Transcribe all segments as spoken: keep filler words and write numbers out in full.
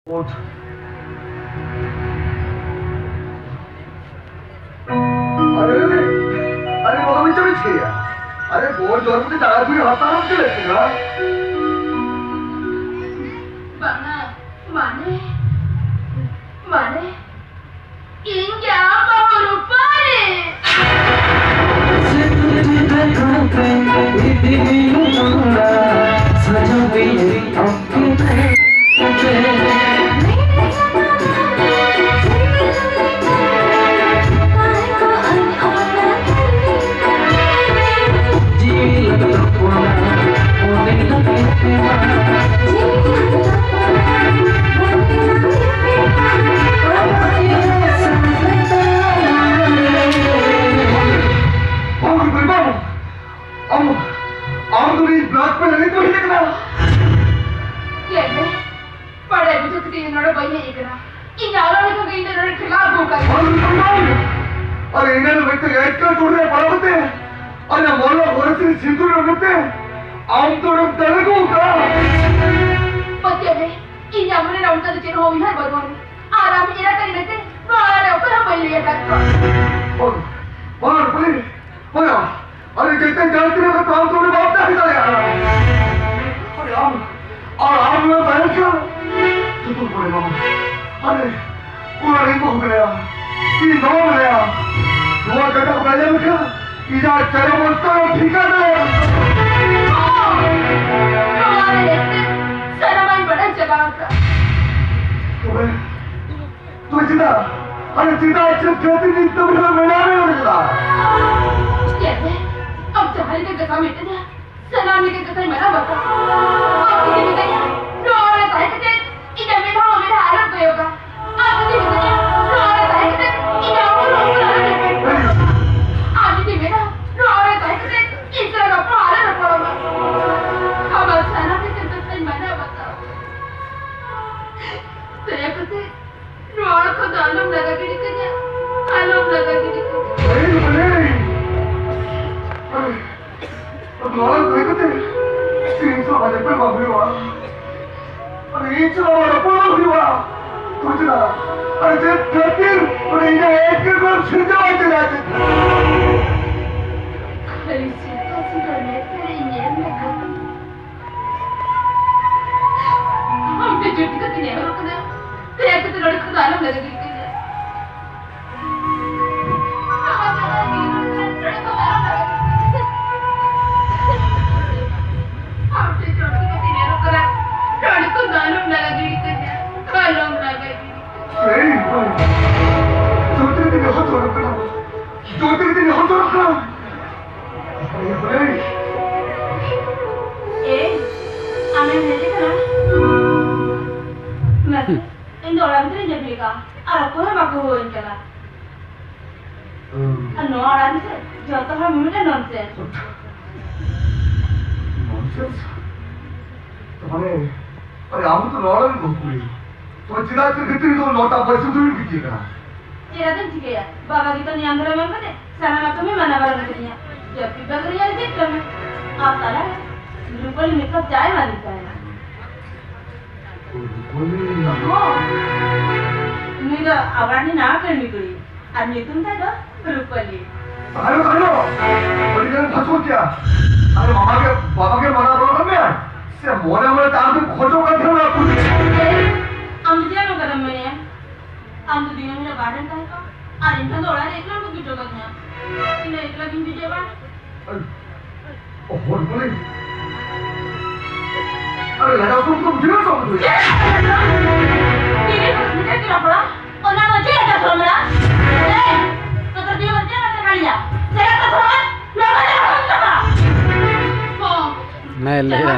ᱟᱨᱮ, ᱟᱨᱮ, ᱱᱚᱣᱟ ᱫᱚ ᱪᱮᱫ ᱮᱢ ᱪᱤᱠᱟᱹᱭᱟ? ᱟᱨᱮ, ᱵᱚᱦᱚᱜ ᱡᱚᱨ ᱠᱟᱛᱮ ᱡᱟᱸᱜᱟ ᱠᱚ ᱦᱟᱛᱟᱣ ᱠᱮᱫ ᱞᱮ ᱛᱤᱧᱟ᱾ ᱵᱟᱝᱟ, ᱢᱟᱱᱮ, ᱢᱟᱱᱮ, ᱤᱧ ᱜᱮ ᱟᱢ ᱵᱟᱹᱦᱩ ᱨᱩᱯᱟᱞᱤ᱾ ᱟᱢ, ᱟᱢ ᱫᱚ ᱤᱧ blackmail ᱞᱟᱹᱜᱤᱫ ᱛᱮᱢ ᱦᱮᱡ ᱟᱠᱟᱱᱟ? ᱧᱮᱞ ᱢᱮ, ᱵᱟᱲᱟᱭ ᱵᱩᱡᱷᱟᱹᱣ ᱠᱟᱛᱮ ᱤᱧ ᱱᱚᱰᱮ ᱵᱟᱹᱧ ᱦᱮᱡ ᱟᱠᱟᱱᱟ᱾ ᱤᱧ ᱟᱞᱚ ᱞᱮᱠᱟ ᱜᱮ ᱤᱧ ᱫᱚ ᱱᱚᱰᱮ ᱴᱷᱮᱞᱟᱣ ᱟᱹᱜᱩ ᱟᱠᱟᱫ ᱢᱮᱭᱟ᱾ ᱟᱨ ᱤᱧ ᱫᱚ ᱢᱤᱫᱴᱟᱝ ᱮᱴᱠᱮᱴᱚᱬᱮ ᱨᱮ ᱯᱟᱲᱟᱣ ᱠᱟᱛᱮ, ᱟᱨ ᱢᱚᱞᱞᱟ ᱦᱚᱨᱮᱥᱤ ᱥᱤᱸᱫᱩᱨ ᱮᱢ ᱠᱟᱛᱮ, ᱟᱢ ᱫᱚ ᱱᱚᱰᱮᱢ ᱫᱟᱹᱲ ᱟᱹᱜᱩ ᱟᱠᱟᱫᱼᱟ᱾ ᱯᱟᱹᱛᱭᱟᱹᱣ ᱢᱮ, ᱤᱧ ᱟᱢ ᱨᱮᱱᱟᱜ ᱚᱱᱠᱟ ᱫᱚ ᱪᱮᱫ ᱦᱚᱸ ᱩᱭᱦᱟᱹᱨ ᱵᱟᱹᱱᱩᱜᱼᱟ᱾ ᱟᱨ ᱟᱢ ᱮᱨᱟ ᱠᱟᱹᱧ ᱢᱮᱱᱛᱮ ᱱᱚᱣᱟ ᱚᱲᱟᱜ ᱨᱮ ᱚᱠᱚᱭ ᱦᱚᱸ ᱵᱟᱹᱧ ᱞᱟᱹᱭ ᱟᱠᱟᱫ ᱠᱚᱣᱟ᱾ ᱵᱚᱞ, ᱵᱚᱞ, ᱯᱩᱞᱤᱥ, ᱵᱚᱞ᱾ ᱟᱨᱮ ᱡᱮᱛᱮ ᱡᱟᱹᱛᱤ ᱨᱮ ᱛᱟᱢ ᱛᱩᱢ ᱵᱟᱯ ᱛᱟᱦᱮᱸ ᱫᱟᱲᱮᱭᱟᱜᱼᱟ᱾ ᱟᱨᱮ ᱟᱢ, ᱟᱨ ᱟᱢ ᱱᱚᱣᱟ ᱛᱟᱦᱮᱸ ᱠᱟᱱᱟ᱾ ᱡᱚᱛᱚ ᱠᱚᱨᱮ ᱢᱟ᱾ ᱟᱨᱮ, ᱚᱲᱟᱜ ᱨᱮ ᱵᱟᱹᱦᱩ ᱢᱮᱱᱟᱭᱟ᱾ ᱤᱧ ᱵᱟᱵᱟ ᱢᱮᱱᱟᱭᱟ᱾ ᱱᱚᱣᱟ ᱠᱟᱛᱷᱟ ᱠᱚ ᱟᱸᱡᱚᱢ ᱞᱮᱠᱷᱟᱱ ᱤᱧᱟᱹᱜ ᱪᱟᱨᱮ ᱵᱚᱥᱛᱟ ᱴᱷᱤᱠᱟ ᱫᱚ᱾ ᱱᱚᱣᱟ ᱨᱮ ᱥᱟᱱᱟᱢᱟᱜ ᱤᱧ ᱵᱟᱰᱟᱭ ᱪᱟᱵᱟ ᱟᱠᱟᱫᱟ᱾ ᱛᱚᱵᱮ ᱛᱚ ᱪᱮᱫᱟᱜ? ᱟᱨ ᱪᱮᱫᱟᱜ ᱪᱮᱫ ᱠᱷᱟᱹᱛᱤᱨ ᱱᱤᱛ ᱫᱷᱟᱹᱵᱤᱡ ᱦᱚᱸ ᱢᱮᱱᱟᱜ ᱢᱮ ᱚᱸᱰᱮ ᱪᱮᱫᱟᱜ? ᱧᱮᱞ ᱢᱮ, ᱟᱢ ᱡᱟᱦᱟᱸ ᱞᱮᱠᱟ ᱠᱟᱛᱷᱟ ᱢᱮᱛᱟᱹᱧᱟ, ᱥᱟᱱᱟᱢ ᱞᱮᱠᱟ ᱠᱟᱛᱷᱟᱧ ᱢᱟᱱᱟᱣ ᱵᱟᱛᱟᱣᱟ᱾ ᱟᱢ ᱡᱩᱫᱤ ᱢᱮᱛᱟᱹᱧᱟ, ᱱᱚᱣᱟ ᱚᱲᱟᱜ ᱨᱮ ᱛᱟᱦᱮᱸ ᱠᱟᱛᱮ ᱤᱧᱟᱹᱜ ᱢᱮᱫᱦᱟ ᱦᱚᱸ ᱢᱮᱫᱦᱟ ᱟᱞᱚᱢ ᱠᱚᱭᱚᱜᱟ᱾ ᱟᱢ ᱡᱩᱫᱤ ᱢᱮᱛᱟᱹᱧᱟ, ᱱᱚᱣᱟ ᱚᱲᱟᱜ ᱨᱮ ᱛᱟᱦᱮᱸ ᱠᱟᱛᱮ ᱤᱧᱟᱹᱜ ᱩᱢᱩᱞ ᱦᱚᱸ ᱩᱢᱩᱞ ᱟᱞᱚᱢ ᱧᱮᱞᱟ᱾ ᱟᱢ ᱡᱩᱫᱤ ᱢᱮᱱᱟ, ᱱᱚᱣᱟ ᱚᱲᱟᱜ ᱨᱮ ᱛᱟᱦᱮᱸ ᱠᱟᱛᱮ ᱤᱧ ᱥᱟᱞᱟᱜ ᱜᱟᱯᱟ ᱟᱞᱚᱢ ᱨᱚᱯᱚᱲᱚᱜᱼᱟ᱾ ᱟᱢᱟᱜ ᱥᱟᱱᱟᱢ ᱞᱮᱠᱟ ᱠᱟᱛᱷᱟᱧ ᱢᱟᱱᱟᱣ ᱵᱟᱛᱟᱣᱟ᱾ ᱫᱟᱭᱟ ᱠᱟᱛᱮ ᱱᱚᱣᱟ ᱚᱲᱟᱜ ᱠᱷᱚᱱ ᱫᱚ ᱟᱞᱚᱢ ᱞᱟᱜᱟ ᱜᱤᱰᱤ ᱠᱟᱹᱧᱟ, ᱟᱞᱚᱢ ᱞᱟᱜᱟ ᱜᱤᱰᱤ ᱠᱟᱹᱧᱟ᱾ ᱮᱭ, ᱮᱭ! ᱟᱨᱮ, ᱱᱚᱣᱟ ᱚᱲᱟᱜ ᱛᱟᱦᱮᱸ ᱠᱟᱛᱮ ᱤᱧ ᱥᱟᱶ ᱧᱮᱯᱮᱞ ᱵᱟᱝ ᱦᱩᱭᱩᱜᱼᱟ᱾ ᱟᱨ ᱤᱧ ᱥᱟᱶ ᱨᱚᱯᱚᱲ ᱵᱟᱝ ᱦᱩᱭᱩᱜᱼᱟ᱾ ᱵᱩᱡᱽ ᱫᱟ᱾ ᱟᱨ ᱪᱮᱫ ᱠᱷᱟᱹᱛᱤᱨ ᱩᱱᱤ ᱤᱧᱟᱹᱜ ᱮᱴᱠᱮᱴᱚᱬᱮ ᱥᱤᱨᱡᱟᱹᱣ ᱟᱭ ᱠᱟᱱᱟ ᱪᱮᱫ? ᱠᱷᱟᱹᱞᱤ ᱥᱤᱨᱡᱟᱹᱣ ᱥᱤᱨᱡᱟᱹᱣ ᱢᱮᱫ ᱛᱮ ᱤᱧ ᱧᱮᱞ ᱞᱮᱠᱷᱟᱱ᱾ ᱟᱢ ᱴᱷᱮᱱ ᱡᱩᱠᱛᱤ ᱠᱟᱛᱮ ᱱᱮᱦᱚᱨᱚᱜ ᱠᱟᱱᱟ, ᱫᱟᱭᱟ ᱠᱟᱛᱮ ᱱᱚᱰᱮ ᱠᱷᱚᱱ ᱫᱚ ᱟᱞᱚᱢ ᱞᱟᱜᱟ ᱜᱤᱰᱤ ᱠᱟᱹᱧᱟ᱾ ᱟᱢ ᱴᱷᱮᱱ ᱡᱩᱠᱛᱤ ᱠᱟᱛᱮ ᱱᱮᱦᱚᱨᱚᱜ ᱠᱟᱱᱟ, ᱱᱚᱰᱮ ᱠᱷᱚᱱ ᱫᱚ ᱟᱞᱚᱢ ᱞᱟᱜᱟ ᱜᱤᱰᱤ ᱠᱟᱹᱧᱟ, ᱟᱞᱚᱢ ᱞᱟᱜᱟ ᱜᱤᱰᱤ ᱠᱟᱹᱧᱟ᱾ ᱮᱭ, ᱡᱳᱛᱤᱨᱤᱫᱤ ᱱᱮᱦᱚᱨ ᱡᱚᱨᱚᱜ ᱠᱟᱱᱟ, ᱡᱳᱛᱤᱨᱤᱫᱤ ᱱᱮᱦᱚᱨ ᱡᱚᱨᱚᱜ ᱠᱟᱱᱟ᱾ ᱮᱭ, ᱮᱭ᱾ ᱮᱭ, ᱟᱢᱮᱢ ᱦᱮᱡ ᱟᱠᱟᱱᱟ? ᱢᱮᱥᱮ, ᱤᱧ ᱫᱚ ᱚᱲᱟᱜ ᱵᱷᱤᱛᱨᱤᱧ ᱡᱟᱹᱯᱤᱫ ᱟᱠᱟᱫᱼᱟ, ᱟᱨ ᱚᱠᱚᱭ ᱦᱚᱸ ᱵᱟᱠᱚ ᱦᱚᱦᱚᱣᱟᱹᱧ ᱠᱟᱱᱟ᱾ ᱟᱨ ᱱᱚᱣᱟ ᱚᱲᱟᱜ ᱨᱮᱥᱮ ᱡᱚᱛᱚ ᱦᱚᱲ ᱢᱤᱢᱤᱫᱴᱟᱝ nonsense᱾ Nonsense? ᱛᱟᱨᱢᱟᱱᱮ, ᱟᱨᱮ, ᱟᱢ ᱛᱚ ᱱᱚᱣᱟ ᱚᱲᱟᱜ ᱨᱮᱱ ᱵᱟᱹᱦᱩ ᱠᱩᱲᱤ᱾ ᱛᱚ ᱪᱮᱫᱟᱜ ᱪᱮᱫ ᱠᱷᱟᱹᱛᱤᱨ ᱫᱚ ᱱᱚᱴᱟ ᱵᱟᱡᱮ ᱥᱩᱫᱷᱩ ᱜᱤᱛᱤᱡ ᱠᱟᱱᱟ? ᱪᱮᱫ ᱟᱫᱚᱧ ᱪᱤᱠᱟᱹᱭᱟ? ᱵᱟᱵᱟ ᱜᱮᱛᱚ ᱱᱤᱭᱟᱢ ᱫᱷᱚᱨᱚᱢ ᱮᱢ ᱠᱟᱛᱮ ᱥᱟᱱᱟᱢᱟᱜ ᱠᱟᱹᱢᱤ ᱢᱟᱱᱟ ᱵᱟᱨᱚᱱ ᱠᱟᱹᱫᱤᱧᱟ᱾ ᱡᱟᱹᱯᱤᱫ ᱵᱟᱹᱜᱤ ᱨᱮᱭᱟᱜ ᱪᱮᱫ ᱠᱟᱹᱢᱤ? ᱟᱨ ᱛᱟᱞᱟᱨᱮ ᱨᱩᱯᱟᱹᱞᱤ ᱢᱤᱫ ᱠᱟᱯ ᱪᱟ ᱮᱢᱟᱫᱤᱧ ᱛᱟᱦᱮᱱᱟ᱾ ᱨᱩᱯᱟᱹᱞᱤ? ᱦᱚᱸ᱾ ᱱᱩᱭ ᱫᱚ ᱟᱵᱟᱨ ᱱᱟᱣᱟ ᱠᱟᱹᱲᱢᱤ ᱠᱩᱲᱤ᱾ ᱟᱨ ᱧᱩᱛᱩᱢ ᱛᱟᱭ ᱫᱚ ᱨᱩᱯᱟᱹᱞᱤ᱾ ᱛᱟᱦᱮᱸ ᱫᱚ ᱛᱟᱦᱮᱸ ᱫᱚ᱾ ᱟᱹᱰᱤ ᱜᱟᱱ ᱯᱷᱟᱥᱟᱣ ᱠᱮᱭᱟ᱾ ᱟᱨᱮ ᱵᱟᱵᱟ ᱜᱮ, ᱵᱟᱵᱟ ᱜᱮ ᱢᱟᱱᱟ ᱵᱟᱨᱚᱱ ᱠᱟᱜ ᱢᱮᱭᱟ? ᱥᱮ ᱢᱚᱱᱮ ᱢᱚᱱᱮ ᱛᱮ ᱟᱢ ᱫᱚ ᱠᱷᱚᱡᱚᱜ ᱠᱟᱱ ᱛᱟᱦᱮᱱᱟ ᱠᱩᱲᱤ? ᱮᱭ, ᱟᱢ ᱫᱚ ᱪᱮᱫ ᱱᱚᱝᱠᱟ ᱫᱚᱢ ᱢᱮᱱᱮᱭᱟ? ᱟᱢ ᱫᱚ ᱫᱤᱱᱟᱹᱢ ᱦᱤᱞᱳᱜ ᱵᱟᱦᱨᱮᱢ ᱛᱟᱦᱮᱸ ᱠᱚᱜ, ᱟᱨ ᱤᱧ ᱠᱷᱟᱱ ᱫᱚ ᱚᱲᱟᱜ ᱨᱮ ᱮᱠᱞᱟᱢ ᱵᱟᱹᱜᱤ ᱦᱚᱴᱚ ᱠᱟᱫᱤᱧᱟ᱾ ᱤᱧ ᱫᱚ ᱮᱠᱞᱟ ᱜᱤᱧ ᱵᱩᱡᱷᱟᱹᱣᱟ᱾ ᱦᱚᱲ ᱵᱚᱞᱮ᱾ ᱟᱨᱮ ᱞᱟᱡᱟᱣ ᱥᱚᱨᱚᱢ ᱫᱚ ᱵᱩᱡᱷᱟᱹᱣ ᱥᱮ ᱵᱟᱢ ᱵᱩᱡᱷᱟᱹᱣᱟ? ᱛᱤᱨᱮ ᱠᱚ ᱢᱤᱫᱴᱮᱱ ᱠᱤᱱ ᱨᱚᱯᱚᱲᱟ, ᱚᱱᱟ ᱫᱚ ᱪᱮᱫ ᱞᱮᱠᱟ ᱥᱚᱨᱚᱢ ᱢᱮᱱᱟᱜᱼᱟ? ᱮᱭ, ᱱᱚᱛᱮ ᱛᱤᱭᱳ ᱠᱟᱛᱮ ᱪᱮᱫ ᱞᱮᱠᱟ ᱠᱟᱹᱲᱤᱭᱟ? ᱪᱮᱫ ᱞᱮᱠᱟ ᱥᱚᱨᱚᱢ? ᱱᱚᱣᱟ ᱫᱚ ᱥᱚᱨᱚᱢ ᱠᱟᱱᱟ᱾ ᱦᱚᱸ᱾ ᱱᱟᱭ ᱞᱟᱹᱭᱟ᱾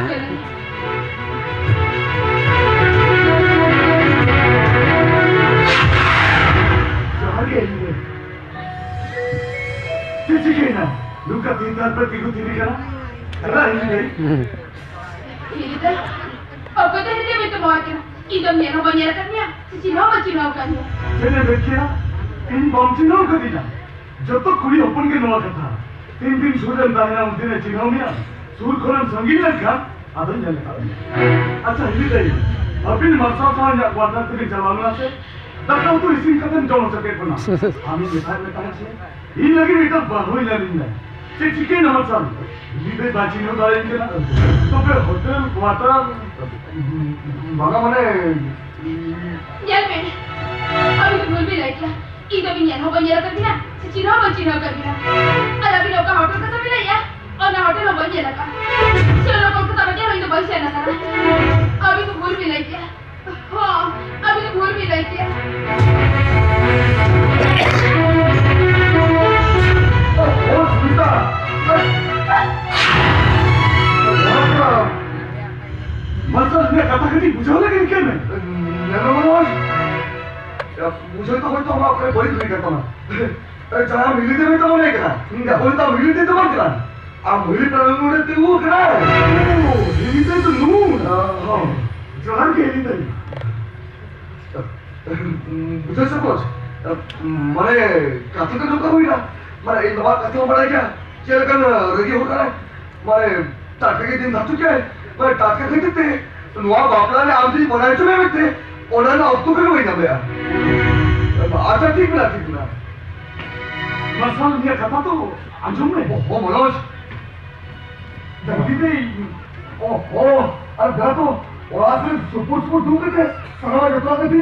ᱡᱚᱦᱟᱨ ᱜᱮ, ᱤᱧ ᱫᱚ᱾ ᱪᱮᱫ ᱪᱤᱠᱟᱹᱭᱮᱱᱟ? ᱱᱚᱝᱠᱟ ᱛᱤᱱ ᱛᱟᱨ ᱯᱮ ᱛᱤᱸᱜᱩ ᱛᱷᱤᱨ ᱠᱟᱱᱟ? ᱮᱨᱟ, ᱤᱧ ᱞᱟᱹᱭ᱾ ᱤᱧ ᱫᱚ ᱚᱠᱚᱭ ᱫᱚ ᱦᱤᱨᱤ ᱢᱮᱱᱛᱮ ᱦᱚᱦᱚ ᱠᱟᱱᱟ? ᱤᱧ ᱫᱚ ᱧᱮᱞ ᱦᱚᱸ ᱵᱟᱹᱧ ᱧᱮᱞ ᱟᱠᱟᱫ ᱢᱮᱭᱟ, ᱪᱤᱱᱦᱟᱹ ᱦᱚᱸ ᱵᱟᱹᱧ ᱪᱤᱱᱦᱟᱹᱣ ᱟᱠᱟᱫ ᱢᱮᱭᱟ᱾ ᱪᱮᱫ ᱮᱢ ᱢᱮᱱ ᱠᱮᱫᱟ? ᱤᱧ ᱵᱟᱢ ᱪᱤᱱᱦᱟᱹᱣ ᱠᱟᱫᱤᱧᱟ? ᱡᱚᱛᱚ ᱠᱩᱲᱤ ᱦᱚᱯᱚᱱ ᱜᱮ ᱱᱚᱣᱟ ᱠᱟᱛᱷᱟ᱾ ᱛᱤᱱ ᱫᱤᱱ ᱥᱩᱨ ᱨᱮᱢ ᱛᱟᱦᱮᱱᱟ, ᱩᱱ ᱫᱤᱱ ᱮ ᱪᱤᱱᱦᱟᱹᱣ ᱢᱮᱭᱟ᱾ ᱥᱩᱨ ᱠᱷᱚᱱᱮᱢ ᱥᱟᱺᱜᱤᱧ ᱞᱮᱱᱠᱷᱟᱱ ᱟᱫᱚᱧ ᱧᱮᱞ ᱟᱠᱟᱫ ᱢᱮᱭᱟ᱾ ᱟᱪᱪᱷᱟ, ᱦᱤᱞᱤ ᱫᱟᱹᱭ, ᱟᱹᱵᱤᱱ ᱢᱟᱨᱥᱟᱞ ᱥᱟᱶ ᱤᱧᱟᱹᱜ quarter ᱛᱮᱵᱤᱱ ᱪᱟᱞᱟᱣ ᱞᱮᱱᱟ ᱥᱮ? ᱫᱟᱠᱟ ᱩᱛᱩ ᱤᱥᱤᱱ ᱠᱟᱛᱮᱢ ᱡᱚᱢ ᱦᱚᱪᱚ ᱠᱮᱫ ᱵᱚᱱᱟ᱾ ᱟᱢᱤᱧ ᱢᱮᱛᱟᱫ ᱢᱮ ᱛᱟᱦᱮᱸᱫ ᱥᱮ? ᱤᱧ ᱞᱟᱹᱜᱤᱫ ᱢᱤᱫᱴᱟᱝ ᱵᱟᱹᱦᱩᱭ ᱧᱮᱞᱤᱧ ᱢᱮ᱾ ᱪᱮᱫ ᱪᱤᱠᱟᱹᱭᱮᱱᱟ ᱢᱟᱨᱥᱟᱞ? ᱱᱤᱛ ᱫᱷᱟᱹᱵᱤᱡ ᱵᱟᱭ ᱪᱤᱱᱦᱟᱹᱣ ᱫᱟᱲᱮᱭᱟᱹᱧ ᱠᱟᱱᱟ᱾ ᱛᱚᱵᱮ ᱦᱳᱴᱮᱞ quarter, ᱵᱟᱝᱟ ᱢᱟᱱᱮ, ᱧᱮᱞ ᱢᱮ, ᱟᱹᱵᱤᱱ ᱫᱚ ᱵᱷᱩᱞ ᱵᱤᱱ ᱞᱟᱹᱭ ᱠᱮᱫᱟ᱾ ᱤᱧ ᱫᱚ ᱵᱤᱱ ᱧᱮᱞ ᱦᱚᱸ ᱵᱟᱹᱧ ᱧᱮᱞ ᱟᱠᱟᱫ ᱵᱤᱱᱟ, ᱥᱮ ᱪᱤᱱᱦᱟᱹᱣ ᱦᱚᱸ ᱵᱟᱹᱧ ᱪᱤᱱᱦᱟᱹᱣ ᱟᱠᱟᱫ ᱵᱤᱱᱟ᱾ ᱟᱨ ᱟᱹᱵᱤᱱ ᱚᱠᱟ ᱦᱳᱴᱮᱞ ᱠᱟᱛᱷᱟ ᱵᱤᱱ ᱞᱟᱹᱭᱮᱫᱼᱟ, ᱚᱱᱟ ᱦᱳᱴᱮᱞ ᱦᱚᱸ ᱵᱟᱹᱧ ᱧᱮᱞ ᱟᱠᱟᱫᱼᱟ᱾ ᱥᱮ ᱚᱱᱟ ᱠᱳᱞᱠᱟᱛᱟ ᱵᱟᱡᱟᱨ ᱦᱚᱸ ᱤᱧ ᱫᱚ ᱵᱟᱹᱧ ᱥᱮᱱ ᱟᱠᱟᱱᱟ᱾ ᱟᱹᱵᱤᱱ ᱫᱚ ᱵᱷᱩᱞ ᱵᱤᱱ ᱞᱟᱹᱭ ᱠᱮᱫᱼᱟ᱾ ᱦᱚᱸ, ᱟᱹᱵᱤᱱ ᱫᱚ ᱵᱷᱩᱞ ᱵᱤᱱ ᱞᱟᱹᱭ ᱠᱮᱫᱼᱟ᱾ ᱚ, ᱥᱩᱱᱤᱛᱟ! ᱢᱟᱥᱴᱟᱨ, ᱤᱧᱟᱹᱜ ᱠᱟᱛᱷᱟ ᱠᱟᱹᱴᱤᱡ ᱵᱩᱡᱷᱟᱹᱣ ᱞᱟᱹᱜᱤᱫ ᱨᱤᱠᱟᱹᱭ ᱢᱮ᱾ ᱧᱮᱞ ᱢᱮ ᱢᱚᱱᱳᱡᱽ, ᱵᱩᱡᱷᱟᱹᱣ ᱫᱚ ᱦᱚᱭᱛᱳ ᱟᱢᱟᱜ ᱚᱠᱟᱨᱮ ᱵᱟᱹᱲᱤᱡ ᱦᱩᱭ ᱟᱠᱟᱱ ᱛᱟᱢᱟ᱾ ᱡᱟᱦᱟᱸᱭ ᱢᱤᱞᱤ ᱫᱮᱵᱤ ᱛᱟᱵᱚᱱ ᱦᱮᱡ ᱠᱟᱱᱟ, ᱩᱱᱤ ᱫᱚ ᱢᱤᱞᱤ ᱫᱮᱵᱤ ᱫᱚ ᱵᱟᱝ ᱠᱟᱱᱟ᱾ ᱟᱢ ᱢᱤᱞᱤ ᱯᱨᱟᱭᱢᱟᱨᱤ ᱛᱮ ᱩᱰᱩᱠ ᱠᱟᱱᱟᱭ᱾ ᱳ, ᱢᱤᱞᱤ ᱫᱮᱵᱤ ᱫᱚ ᱱᱩᱭ᱾ ᱦᱚᱸ᱾ ᱡᱚᱦᱟᱨ ᱜᱮ, ᱢᱤᱞᱤ ᱫᱮᱵᱤ᱾ ᱵᱩᱡᱷᱟᱹᱣ ᱥᱮ ᱵᱚᱥ? ᱢᱟᱱᱮ, ᱠᱟᱛᱷᱟ ᱫᱚ ᱱᱚᱝᱠᱟ ᱦᱩᱭᱱᱟ᱾ ᱢᱟᱱᱮ, ᱤᱧ ᱵᱟᱵᱟ ᱠᱟᱛᱷᱟ ᱦᱚᱸ ᱵᱟᱲᱟᱭ ᱜᱮᱭᱟ᱾ ᱪᱮᱫ ᱞᱮᱠᱟᱱ ᱨᱟᱹᱜᱤ ᱦᱚᱲ ᱠᱟᱱᱟᱭ᱾ ᱢᱟᱱᱮ, ᱴᱟᱴᱠᱟ ᱜᱮ ᱫᱤᱱ ᱫᱷᱟᱛᱩ ᱠᱮᱫ, ᱢᱟᱱᱮ, ᱴᱟᱴᱠᱟ ᱠᱷᱟᱹᱛᱤᱨ ᱛᱮ ᱱᱚᱣᱟ ᱵᱟᱯᱞᱟ ᱨᱮ ᱟᱢ ᱡᱩᱫᱤ ᱵᱟᱲᱟᱭ ᱦᱚᱪᱚ ᱢᱮ ᱢᱮᱱᱛᱮ, ᱚᱱᱟ ᱨᱮᱱᱟᱜ ᱚᱠᱛᱚ ᱜᱮ ᱵᱟᱹᱧ ᱧᱟᱢ ᱞᱮᱜᱼᱟ᱾ ᱟᱪᱪᱷᱟ, ᱴᱷᱤᱠ ᱢᱮᱱᱟᱜᱼᱟ, ᱴᱷᱤᱠ ᱢᱮᱱᱟᱜᱼᱟ᱾ ᱢᱟᱨᱥᱟᱞ, ᱤᱧᱟᱹᱜ ᱠᱟᱛᱷᱟ ᱛᱚ ᱟᱸᱡᱚᱢ ᱢᱮ᱾ ᱚᱦᱚ, ᱢᱚᱱᱳᱡᱽ᱾ ᱫᱤᱫᱤ, ᱚᱦᱚ, ᱟᱨ ᱫᱟᱫᱟ ᱛᱚ ᱚᱲᱟᱜ ᱨᱮ ᱥᱩᱯᱩᱨ ᱥᱩᱯᱩᱨ ᱫᱩᱲᱩᱵ ᱠᱟᱛᱮ ᱥᱟᱱᱟᱢᱟᱜ ᱡᱚᱛᱚᱣᱟᱜ ᱠᱟᱹᱴᱤᱡ